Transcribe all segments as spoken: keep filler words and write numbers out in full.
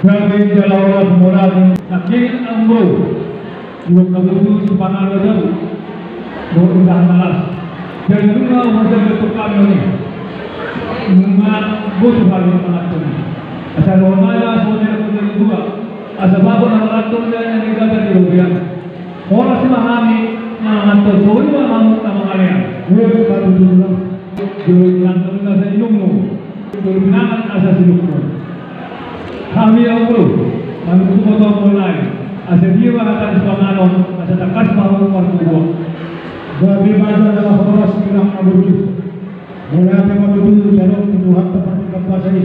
Gabe jala horas, mauliate. Nangkin amang boru, didok na botu sipanganon do, do indahan na las. Jadi nunga hujaga tu hami on i, nunga botu hami manganhon i. Asa dohononna songon na nidok ni natua-tua, asa bagot na manganhon do na nigata di robean. Horas ma hami manganhon, tolu ma hamu na mangalean. Ue, patududulang. Jolo inangan asa inummu, jolo pinangan asa sidokmu. Hami amang boru, manungkun ma tu amang boru nami, asa dia ma hata ni sipanganon, asa tangkas ma hamu marboaboa. Gabe ma jala horas, tulang na burju. Mauliate ma tutu, jalo tu Tuhanta partingkian basa i.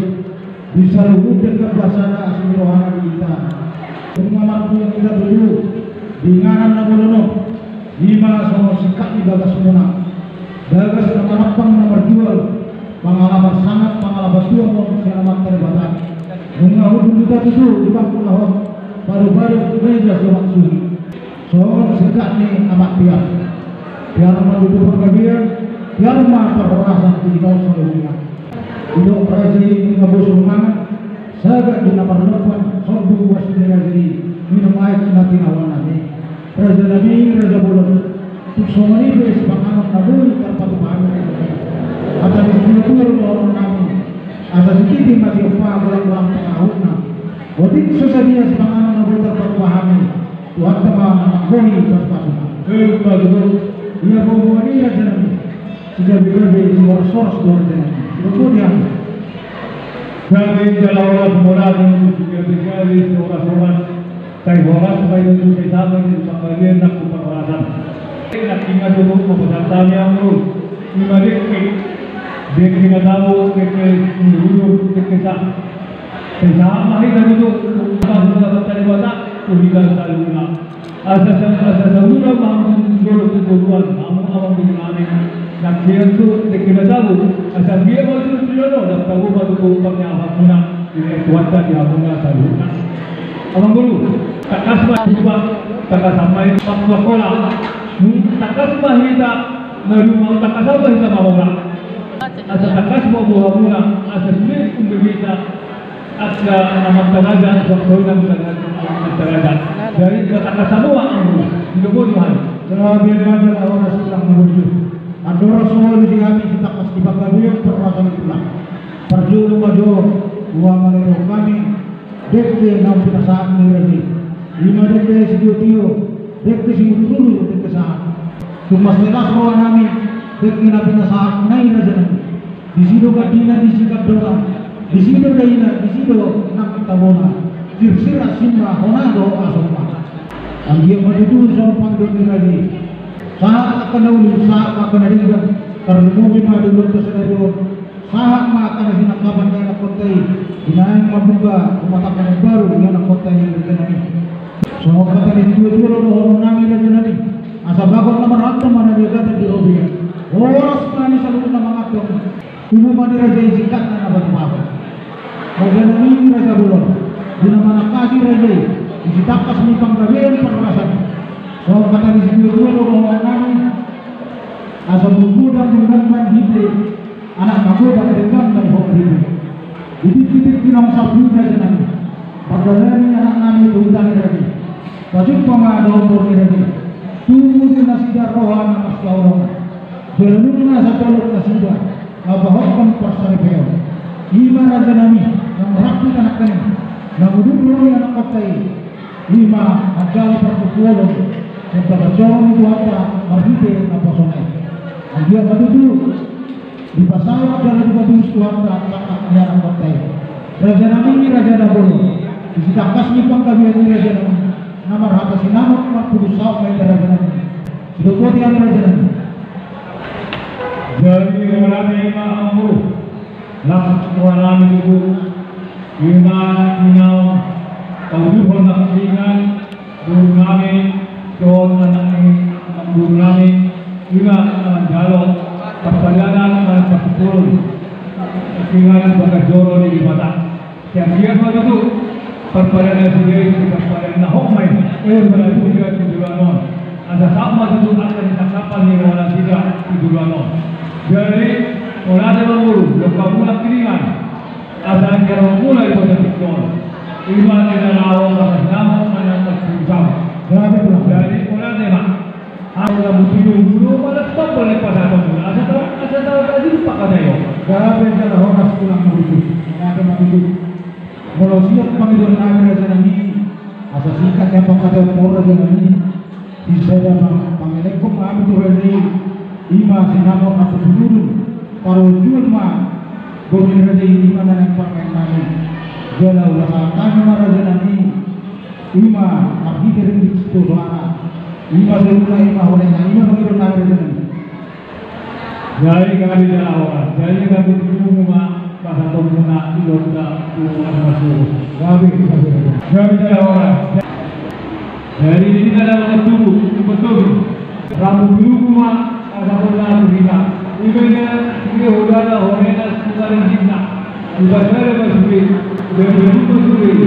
Di saluhut denggan basana asi ni rohana di hita. Nunga marpungu hita tutu di inganan na bolon on. I ma songon singkat ni bagasmuna, bagas na manampang na marjual, pangalaman sangap, pangalaman tuat on sian Amanta Debata. Nunga hundul hita tutu di bangku na hot, paruparu meja sian suhi. Songon singkat ni amak piar. Piar ma tutu panggabean, piar ma parhorasan di hita on saluhutna. Didok raja i, nunga bosur mangan, sagat di na parlompan, sombong boas ni raja i, minum aek na tinahuan nami. Raja nami, raja bolon, tung songon i pe sipanganon na boi tarpatupa hami. Hata ni situatua do dohonon nami, asa sititi ma siompa, golang-golang pangarahutna. Otik so sadia sipanganon na boi tarpatupa hami, Tuhanta ma na manggohi pasupasuna. Emma tutu. Ia boaboa ni raja nami, sigabegabe, sihoras-horas do raja nami. Sidok boti hami. Gabe jala horas, mauliate, sigabegabe, sihoras-horas. Sai horas ma i tutu, sai sabar i tutu, panggabean nang tu parhorasan. Nangkin tutu, pasahat hami amang boru, i ma dengke, dengke na tabo, dengke ni uhum, dengke sahat. Sai sahat ma hita tutu, tu Amanta Debata, tu hita saluhutna. Asa sa-, asa saluhutna ma hamu tu jolo tu toruan, hamu amang boru nami. Nangkin tutu, dengke na tabo, asa dia ma tutu tu jolo, ndang tabo ma tutu pangiahanmuna. Di Tuhanta di hamuna saluhutna. Amang boru, tangkas ma tuba, tangkas ma i pangkuakola. Hmm, tangkas ma hita maruma, tangkas ma hita mamora. Asa tangkas ma bohamuna, asa sude umbegeta, asa na martaraja, asa na martaraja. Jadi tangkas ma boha, amang boru. Sidok boti hami. Gabe ma jala horas, tulang na burju. Andorang so hualusi hami sitangkas ni panggabean parhorasan i, tulang. Parjolo ma jo, ua male roha hami, dengke naung pinasahat ni raja i. I ma dengke sitiotio, dengke simudurudur, dengke sahat. Tung mansai las roha nami, dengke na pinasahat na i, raja nami. Disi do gandina, disi gandona, disi do daina, disi do nang tabona. Sirsir asing ma hona dohot asong ma. Anggiat ma tutu songon pangidoan ni raja i. Sahat angka na uli, sahat angka na denggan, tarlumobi ma di ulaonta sadari on. Sahat ma angka na sinangkapan ni anakkonta i, di naeng mambuka rumah tangga na baru di anakkonta i, raja nami. Songon hata ni situatua do dohonon nami, raja nami. Asa bagot na marhata ma na niagatan di robean. Horas ma hami saluhutna manganhon. Tubu ma di raja i singkatna na patupahon. Raja nami, raja bolon, di na manangkasi raja i di sitangkas ni panggabean parhorasan. Songon hata ni situatua do dohonon nami, asa bumbu dang denggan ma hite, anak magodang denggan ma hot hite. Di tingki-tingki naung sapu i, raja nami, pardalani anak nami tu huta ni raja i. Pasupasu ma dohot boru ni raja i. Tubu di nasida roha na marsihaholongan. Jala nunga satolop nasida laho pahothon parsaripeon. I ma, raja nami, na marhampit anak nami, na mudurhon ni anakkonta i. I ma manjalo parpangkuakola sian bagas joro ni Tuhanta marhite naposona i. Anggiat ma tutu dipasaut jala dipaturus Tuhanta sangkap ni anakkonta i. Raja nami, raja na bolon, di sitangkas ni panggabean i, raja nami, na marhata sinamot marpudun saut ma hita, raja nami. Sidok boti hami, raja nami. Jadi roha nami, i ma amang boru, las roha nami tutu. I ma naung paudurhon nangkiningan boru nami dohot anak ni boru nami, i ma na manjalo parpadanan manang parpangkuakola nangkiningan bagas joro ni Debata. Sai anggiat ma tutu parpadanan nasida i, parpadanan na hot ma i. Eh, parpadanan nasida tu joloan on. Asa sahat ma tutu angka sinangkapan ni roha nasida tu joloan on. Jadi, mauliate ma amang boru, dok hamu nangkiningan, asa anggiat ro muna di bagasan tingki on. Ima di na laho, asa sinamot ma na marsuhut. Gabe, Tulang. Jadi, ora tema. Au na buti dulu, mana stop boleh pasahaton. Asa tahu, asa tahu tadi lupa kata yo. Gabe jala horas, Tulang, na buti. Gabe, Tulang. Molo siap pangidoan nami, raja nami, asa singkat ma pangkataion, raja nami. Sisada ma pangelengkon ma hami tu raja i, ima sinamot na putuludun, parunjuan ma boru ni raja i, ima na naeng pasahaton nami. Jala hupasahat hami ma, raja nami, ima marhite ringgit sitio soara, ima saluhutna, ima holongna, ima pangidoan nami, raja nami. Jadi, gabe jala horas. Jadi, gabe tubu ma pasahatonmuna i, asa tu na marsuhut. Gabe, gabe, gabe. Gabe jala horas. Jadi, di na dalam tubu, tubu, tubu. Rambu tubu ma pasahatonmuna tu hita. Ima na, ima holan na, holan na, suka dan cinta. Ibadah dan masuri. Dan berubah suri.